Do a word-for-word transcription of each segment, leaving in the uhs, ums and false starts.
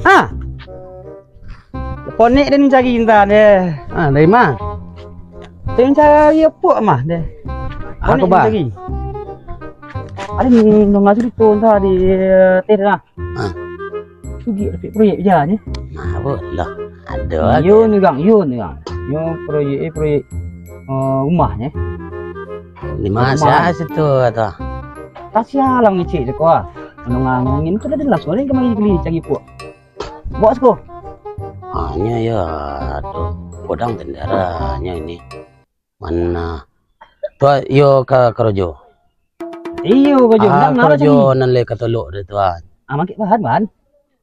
Ah. Konek den cari intan deh. Ah, dari ma? Den cari apuak mah deh. Ah, konek den cari. Ada nonga cerita entah di, eh, teh lah. Ah. Sugi dapik proyek je ni. Nah, boleh. Ada. Yo ni gang, yo ni gang. Yo proyek, eh, proyek, eh, rumah ni. Di mana situ atau? Kasih alang ngecek je kau ah. Nonga angin tu dah jelas kau ni kemari beli cari puak. Bawa siko. Hanya ya, aduh, godang tendara hanya ini. Mana? Tu iyo ka karajo. Iyo, karajo. Ah, karajo nan lai katolok deh tu ah. Ah, mangkik bahan, bahan.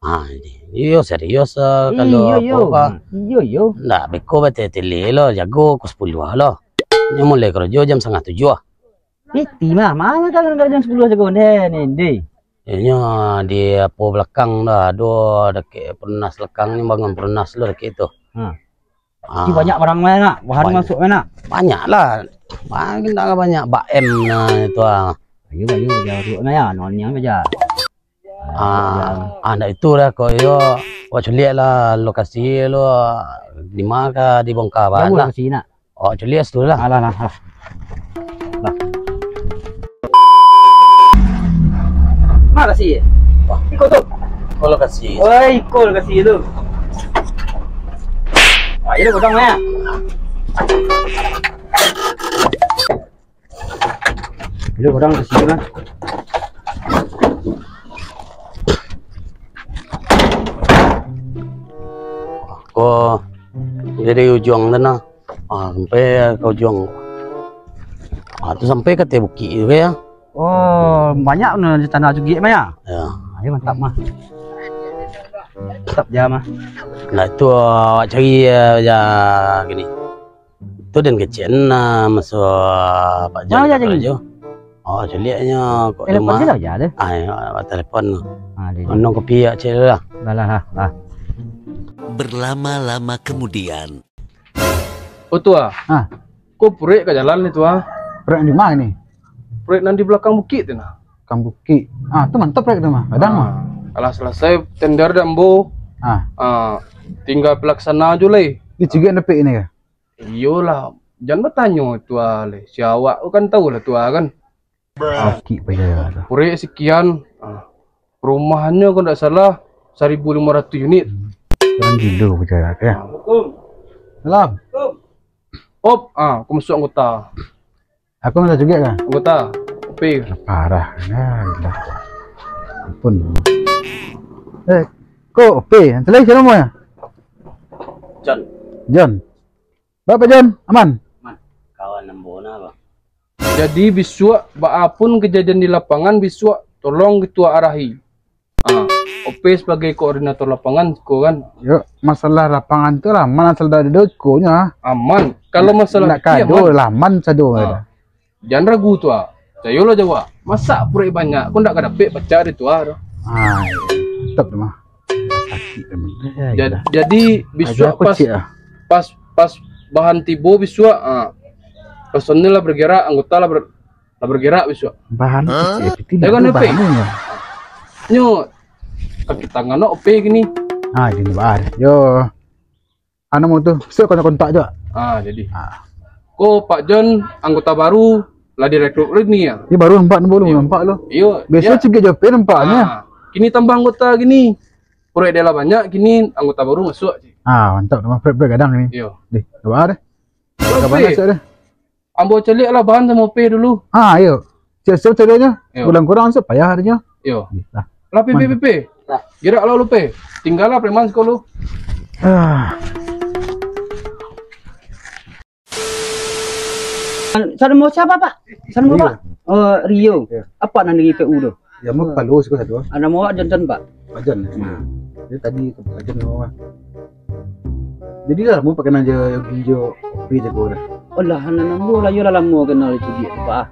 Ah, iyo serius ah, kalau iyo, iyo. Iyo, iyo. Ndak beko batele lo, jago ko sepuluh lo. Nyo mulai karajo jam satangah tujuh ah. Piti mah, mana kalau karajo jam sepuluh jago deh ni, deh. Inyo di apo belakang dah, ado dakek perumnas lekang ni, bangun perumnas lo dakek tu. Ha. Ah. Banyak barang mah nak, bahan masuk mah nak. Banyak lah. Banyak, banyak. Bak M nah itu ah. Ayo, ayo, ayo, ayo, nah ya, nonnya aja. Ah, ah, ndak itu dah kok yo. Wak culiak lah lokasi lo di ma ka dibongkar bahan lah. Lokasi nak. Oh, culiak situ lah. Alah, lah, lah. Lah. Ma lokasi? Wah, iko tu. Oh, lokasi. Oi, iko lokasi tu. Ah, ini godang ya. Ini godang lokasi lah. Ko jadi ujuang tu nah. Ah, sampai ka ujuang. Ah, tu sampai ka ateh bukik tu ya. Oh, banyak benar di tanah Jugik mah ya? Ya. Ah, ya mantap mah. Mantap ja mah. Nah, itu awak cari ya, ya gini. Tu den kecek nah masuak Pak Jan. Mana ka jadi? Karajo. Oh, culiaknyo kok. Telepon rumah. Silo aja deh. Ah, ya, telepon. Ah, dia. Minum kopi ya, cek lah. Lah, lah, lah, lah. Berlama-lama kemudian. Oh, tu ah. Ah. Ko proyek ka jalan ni tu ah. Proyek di ma ni? Proyek nan di belakang bukik tu nah. Belakang bukik. Ah, tu mantap proyek tu mah. Kadang mah. Ah, alah selesai tender dah ambo. Ah. Ah, tinggal pelaksana jo lai. Di Cigek dapek ini kah? Iyolah, jan batanyo tu ah lai. Si awak tu kan tahu lah tu ah kan. Bukik Pajaya tu. Proyek sekian, ah, perumahannya kalau ndak salah seribu lima ratus unit. Orang gilo Pajaya tu ya. Ah. Salam. Op, ah, aku masuk anggota. Aku minta juga kan? Anggota, O P. Parah. Ya, ilah. Ampun. Eh, kok O P? Yang lain siapa namanya? John. John. Bapak John, aman? Aman. Kawan ambo nah, Bang. Jadi, bisuak, baa pun kejadian di lapangan, bisuak, tolong ketua arahi. Ah, O P sebagai koordinator lapangan, ko kan? Yo, masalah lapangan tu lah, aman asal dak ado dokonyo ah. Aman. Kalau masalah nak kado, aman. Laman sado. Ah. Jan ragu tu ah. Cayolah jawab. Masak purek banyak, ko ndak ka dapek pacak di tu ah. Ah, tetap tu mah. Sakik tu mah. Ya, jadi bisuak pas, pas, pas bahan tibo bisuak, ah, personil lah bergerak, anggota lah ber-, lah bergerak bisuak. Bahan kecil, piti. Jangan dapek. Nyo, kaki tangan nak O P gini. Ah, gini bar. Yo. Anu mau tu, besok kontak-kontak je. Ah, jadi. Ah. Ko Pak John, anggota baru, lah direkrut ni ya? Dia baru nampak ni, belum nampak lo. Iyo. Biasa ciga jope nampaknya. Ah, kini tambah anggota gini. Proyek dia lah banyak, kini anggota baru masuk. Ah, mantap, nama proyek-proyek gadang ni. Iyo. Deh, coba deh. Coba masuk deh. Ambo caliak lah bahan samo P dulu. Ah, iyo. Siap-siap caliaknyo. Iyo. Kurang-kurang se payah adonyo. Iyo. Lah. Lah, P, P, P, P. Gerak lah lu, P. Tinggal lah preman siko lu. Ah. Salam mau siapa, Pak? Salam mau, Pak? Oh, Rio. Iyo. Apa nan di P U tu? Ya, mau kepala siko satu. Ada mau Pak Johnson, Pak? Pak John. Nah. Dia tadi ke Pak John nama. Jadi lah, mau pakai nanya Yogi jo Opi jago dah. Alah, anak nambah lah, yo lah lamo kenal itu dia, Pak.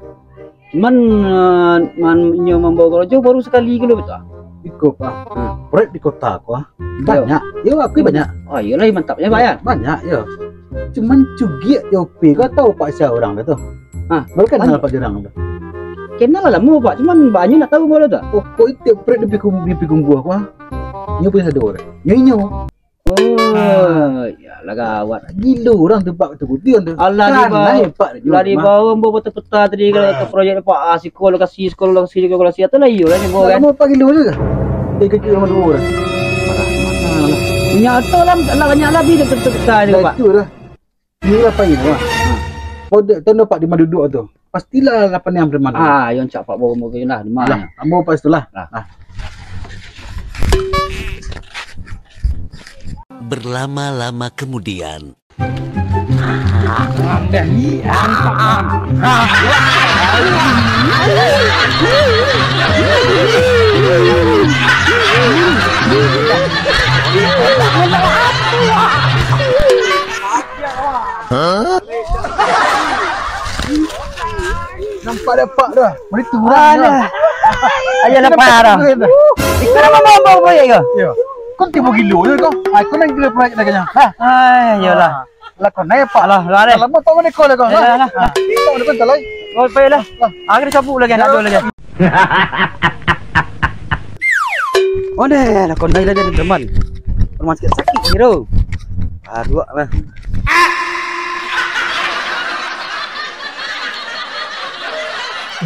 Cuman, eh, man, inyo mambawa karajo baru sakali ko lo, betul? Iko, Pak. Hmm. Proyek di kota ko, ah. Iyo. Banyak. Yo, aku banyak. Oh, iyolah, mantap ya, Pak, ya? Banyak, yo. Cuman cugiak yo, Opi, kau tahu Pak sia urang dah tu? Ah, baru kan kenal Pak Jorang tu. Kenal lah lamo, Pak. Cuman banyak nak tahu malu tu. Pokok itu prek di Pikum-, di Pikumbuah, Pak. Nyo punya sado urang. Nyo inyo. Oh, ya lah gawat. Gilo urang tu, Pak, tu putih tu. Alah, di bawah. Lah di bawah ambo peta-peta tadi kalau kata proyek Pak, ah, siko lokasi, siko lokasi, siko lokasi. Atau lah iyo lah ni, Bo, kan? Lamo Pak gilo tu. Dia kecil sama dua urang. Nyato lah, lah banyak lah bini peta-peta ni, Pak. Itu lah. Inilah Pak, ini, Pak. Kau dek tahu Pak di mana duduk tu? Pastilah lapan yang preman. Ah, yang cak Pak bawa mungkin lah, di mana? Lah, ambo Pak situlah. Lah. Lah. Berlama-lama kemudian. Nampak dek Pak tu. Mari turun. Alah. Ayo lah, Pak. Ikut apa bawa proyek kau? Yo. Kau tiba gilo je kau. Aku main gilo proyek dah kayaknya. Ha. Ai, iyolah. Lah kau naik Pak. Alah, lah deh. Lama tak mana kau lah kau. Alah, alah. Kau depan tak lai. Kau pergi lah. Aku dah cabut lagi, nak dua lagi. Ondeh, lah kau naik lagi, teman. Rumah sakit sakit ni tu. Ah, dua lah.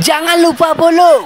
Jangan lupa follow.